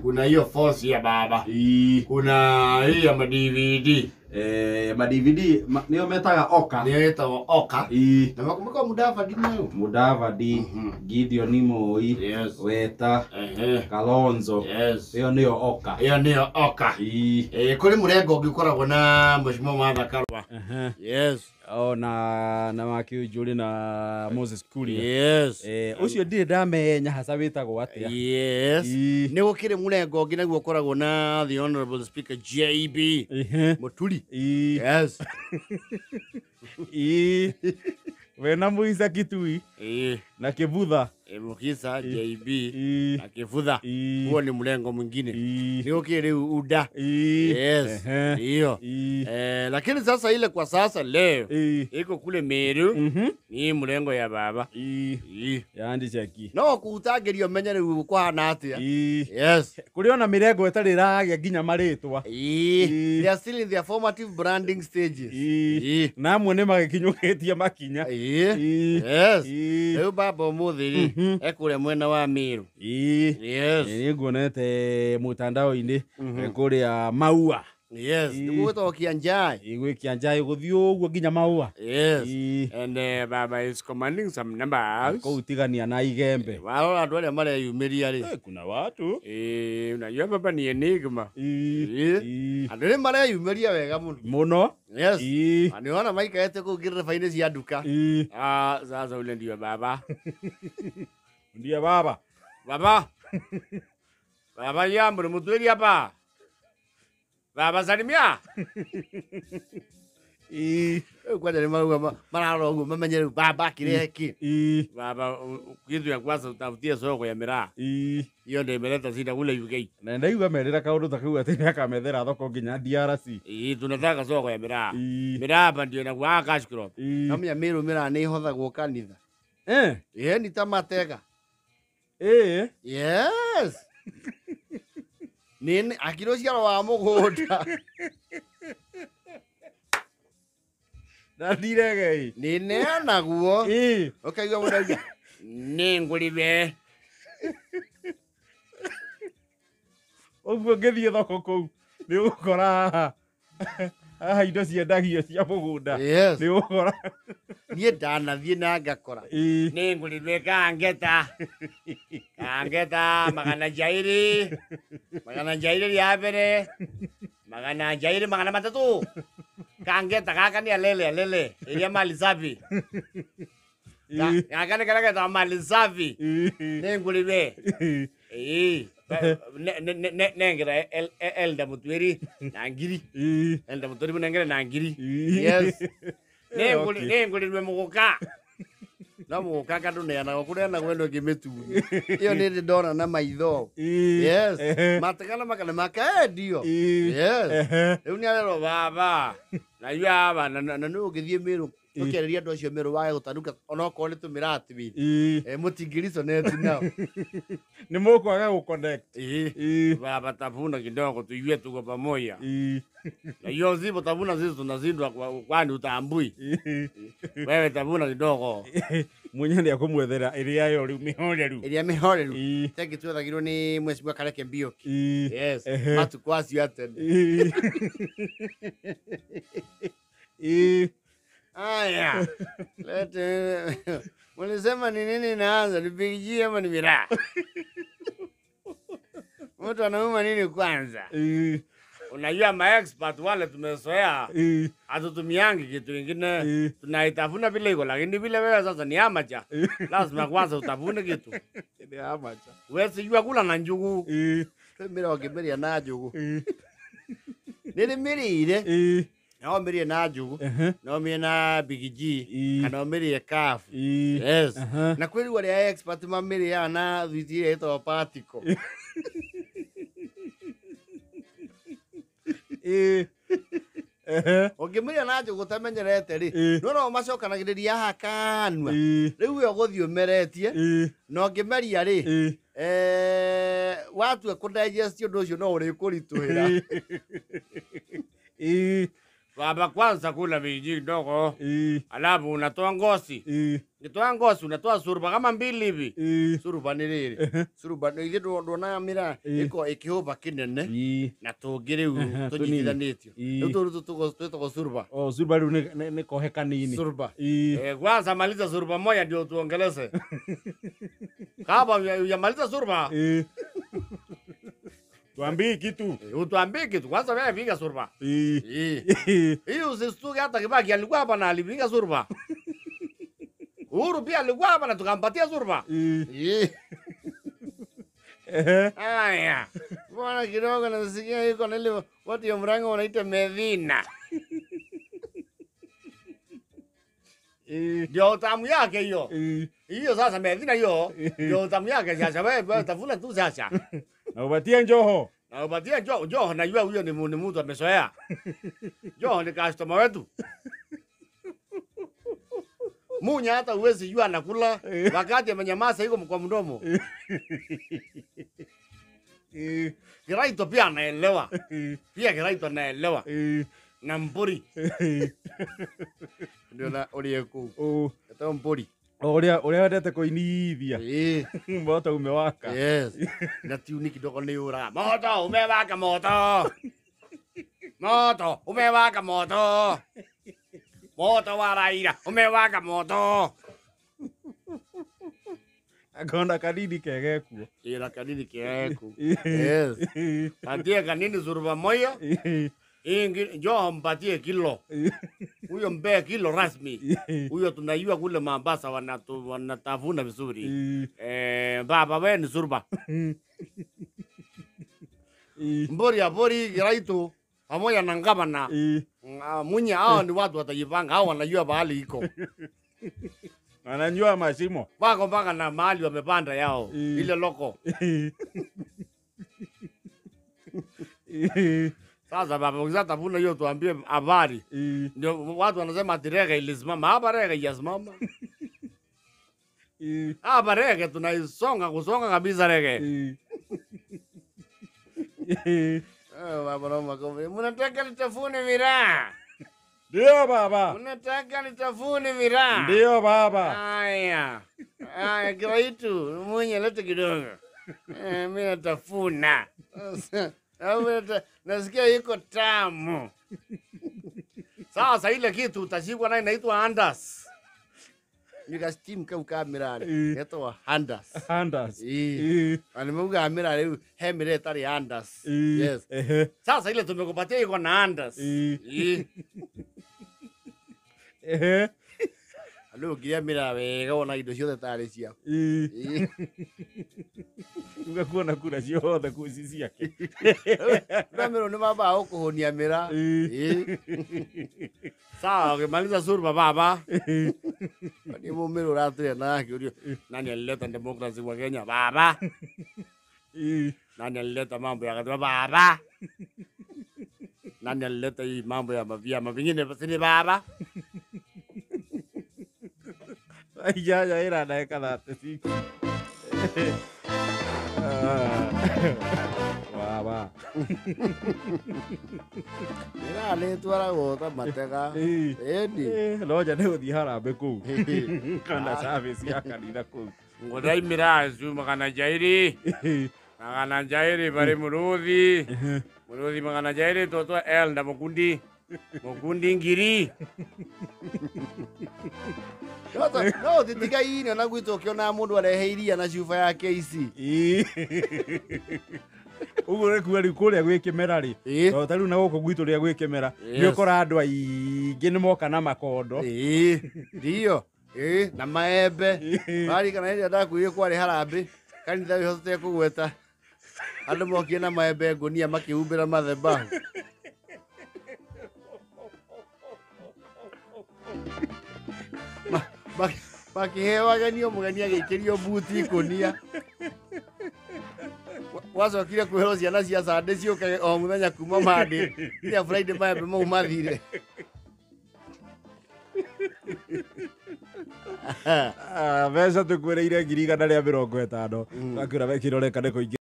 Kuna hiyo force ya baba. Kuna hii ya ma-DVD. Ma DVD nĩo metaga Oka. Nĩyo ĩtagwo Oka. Na makumbuka Mudavadi nayo. Mudavadi, Gideon Moi, Weta, Kalonzo. Ĩyo nĩyo Oka. Ĩyo nĩyo Oka. Kũrĩ mũrengo ũngĩ ũkoragwo na Mheshimiwa Martha Karua. Yes. O na Wakiunjuri na Moses Kuria. Yes. Ũcio ndirĩ ndamenya hasa wĩtagwo atĩa. Yes. Nĩ gũkĩrĩ mũrengo ũngĩ naguo ũkoragwo na the Honorable Speaker JB Muturi. Yes. Wena Muisa Kitui na Kibutha. Mukisa JB na Kibutha. Huo ni mlengo mwingine. Ni gũkĩrĩ rĩu UDA. Yes. Ndio. Lakini sasa ile kwa sasa leo iko kule Meru. Ni mlengo ya baba. Yandi cheki. No kutagerio menye rĩu kũhana atĩa. Yes. Kũrĩ ona mĩrengo ĩtarĩ ĩragĩa nginya marĩtwa. They are still in their formative branding stages. Na amwe nĩ magĩkinyũkĩtie makinya. Yes. Rĩu baba ũmũthĩ rĩ ekũrĩa mwena wa Meru. Yes. Nĩ nguonete mutandao-inĩ kũrĩa Maua. Yes. Nĩguo gwĩtagwo Kianjai. Gwĩ Kianjai gũthiĩ ũguo nginya Maua. Yes. And baba is commanding some numbers. Kũu tigania na Igembe. Warora andũ arĩa mareyumĩria rĩ. Kuna watu. Unajua baba ni enigma. Andũ nĩ mareyumĩria wega mũno. Mũno. Yes. Nĩ wona maikarĩte kũu ngĩrĩba-inĩ cia nduka. Sasa ule ndio baba. Ndiye baba. Baba. Baba yambo ni mutweli hapa. Baba salimia. Kwanja ni marauga mararora ũguo mamenye rĩu baba akĩrehe kĩ. Baba kitu ya kwanza utafutie soko ya miraa. Hiyo ndio imeleta shida kule UK. Na ndaigua merĩra kaũndũ ta kau atĩ nĩakamethera thoko nginya DRC. Tunataka soko ya miraa. Miraa hapa ndio inakuwa cash crop. Namenya Meru miraa nĩ ĩhothagwo kanitha. Ni ta matega. Yes. Nini akiro ciaro wa mũgũnda. Na ndirege. Nĩ neanaguo. Ũkaigua mũndũ auga nĩ ngũrĩbe. Ũguo ngĩthiĩ thoko kũu nĩ ũgũkora haha. Haha indo ciendagio cia mũgũnda. Yes. Nĩ ũgũkora. Niĩ ndanathiĩ na ngakora. Nĩ ngũrĩbe kangeta. Kangeta magana jairi. Magana jairi rĩa mbere. Magana jairi magana matatũ. Kangeta gaka nĩ alele alele. Ĩrĩa mali safi. Gaka nĩ karĩa getagwo mali safi. Nĩ ngũrĩbe. Nengera Elda Mutwiri na ngiri. Elda Mutwiri munengere na ngiri. Yes. Nengũrĩrwe mũgũka. No mũgũka kandũneanaga kũneanagwo ĩno ĩngĩ mĩtune. Ĩyo nĩ ndĩ ndona na maitho. Yes. Mategana makana makaendio. Yes. Rĩu nĩ arerwo baba. Na yu aba na nĩ ũngĩthiĩ Meru ũkĩarĩria andũ acio Meru wage gũtanuka onokorwo nĩ tũmĩraa twĩrĩ. Mũtingĩrisonate nao. Nĩ mũkwaga gũconnect. Baba tafuna kidogo tuiwe tuko pamoja. Na hiyo zipo tafuna sisi tunazindwa kwani utambui. Wewe tafuna kidogo. Mwenye nĩ akũmwethera ĩrĩa yo rĩu mĩhoreru. Ĩrĩa mĩhoreru. Thengi twethagirwo nĩ Mheshimiwa Kareke Mbioki. Yes. Matukũ acio a tene. Aya. Lete. Mlisema ni nini naanza? Ni Big G ama ni miraa? Mtu anauma nini kwanza? Unajua ma expert wale tumezoea. Hatutumiangi kitu kingine. Tunaitafuna vile iko lakini vile wewe sasa ni amacha. Lazima kwanza utafune kitu. Ni amacha. Wewe sijua kula na njugu. Mira wakimeria na njugu. Nini miriire? No mĩrĩe na njugu, no mĩrĩe na Big G, kana mĩrĩe kafu. Yes. Na kwĩ rĩu arĩa expert mamĩrĩaga na thwiti ĩrĩa ĩtagwo particle. Ũngĩmĩrĩa na njugu ũtamenyerete rĩ, no macokanagĩrĩria haha kanua. Rĩu we ũgũthiĩ ũmeretie, na ũngĩmeria rĩ, watua kũ digest ũndũ ũcio no ũrĩkũritũhĩra. Baba kwanza kula viji kidogo. Alafu unatoa ngozi. Ukitoa ngozi unatoa suruba kama mbili hivi. Suruba ni riri. Suruba ni ithe ndona mira iko ikihuba kinene na tungi riu tunyitithanitio. Riu turu twitagwo suruba. Oh, suruba riu ni kohe kanini. Suruba. Kwanza maliza suruba moja ndio tuongeleze. Kama hujamaliza suruba. Tuambie kitu. Utuambie kitu. Kwanza wewe piga surba. Hiyo usistuke hata Kibaki alikuwa hapa na alipiga surba. Uhuru pia alikuwa hapa na tukampatia surba. Aya. Bwana kidogo nasikia yuko na ile watu ya Murang'a wanaita Medina. Ndio tamu yake hiyo. Hiyo sasa Medina hiyo ndio tamu yake sasa wewe tafuna tu sasa. Na upatie njoho. Na upatie njoho. Njoho najua huyo ni mtu amezoea. Njoho ni customer wetu. Munya hata huwezi jua anakula wakati amenyamaza yuko kwa mdomo. Kiraito pia anaelewa. Pia Kiraito anaelewa. Na mburi. Ndio na uliyeku. Oh, eta mburi. Uria wendete kuinithia. Moto umewaka. Yes. Na tiuni kidogo ni ura. Moto umewaka moto. Moto umewaka moto. Moto wa Raila umewaka moto. Akona kanini kegekuo. Ira kanini kegeku. Yes. Patie kanini suruba moja. Ingi njoo mpatie kilo. Huyo mpe kilo rasmi. Huyo tunajua kule Mombasa wanatafuna vizuri. Baba wewe ni surba. Mbori ya bori Kiraito pamoja na ngabana. Munya hao ni watu watajipanga, hao wanajua mahali iko. Wanajua mashimo. Wako mpaka na mahali wamepanda yao ile loko. Sasa baba ukishatafuna hiyo tuambie habari. Ndio watu wanasema ati rege ilisimama. Hapa rege haijasimama. Hapa rege tunaisonga kusonga kabisa rege. Baba naomba kombe. Mnataka nitafune miraa? Ndio baba. Mnataka nitafune miraa? Ndio baba. Haya. Haya Kiraito, mwenye lete kidogo. Mimi natafuna. Nasikia iko tamu. Sasa ile kitu utashikwa nayo inaitwa andas. Nika steam ka ukamira inaitwa andas. Andas. Animeuga amira leo hemire tari andas. Yes. Sasa ile tumekupatia iko na andas. Alo ngiria mira wega wona indo ciothe tarĩ ciaku. Ugakuona kura ciothe kuu ci ciake. Ndamĩrwo nĩ mambaga gũkũhũnia mĩra. Sawa, ukimaliza surba baba. Ni mũmĩrũ ũratũria na akĩũrio nani alileta democracy kwa Kenya baba? Nani alileta mambo ya katiba baba? Nani alileta hii mambo ya vyama vingine si ni baba? Inyanya ira ndagĩka 36. Baba. Mĩraa nĩ ĩtwaragwo ta matega. Ĩni. No nja nĩ gũthiĩ harambee kũu. Kana service ya kanitha kũu. Ngũthai mĩraa icu magana jairi. Magana jairi bari mũrũthi. Mũrũthi magana jairi twatwa L na mũkundi. Mũkundi ngiri. No titigaine ona gwitũ ũkĩona mũndũ arehe iria na cuba ya KC. Ũguo nĩ kuga rĩu kũrĩa gwĩ kĩmera rĩ, to ta rĩu na gũkũ gwitũ rĩrĩa gwĩ kĩmera, nĩ ũkora andũ aingĩ nĩ moka na makondo. Ndio. Na maembe. Waririkana hĩndĩ ĩrĩa ndakuire kwarĩ harambĩ, kanitha wĩho tũtekũgweta. Andũ mokire na maembe ngũnia makĩhumbĩra madhabahu. Makĩheo ageni o mũgeni agĩikĩrio buti ikũnia. Gwacokire kwĩrwo ciana cia Sunday ciũkage o mũthenya kuma Monday nginya Friday maembe mau mathire. Mbeca tũkwĩrĩire 150,000 twakwĩra wekĩra ũreka nĩ kũingĩ.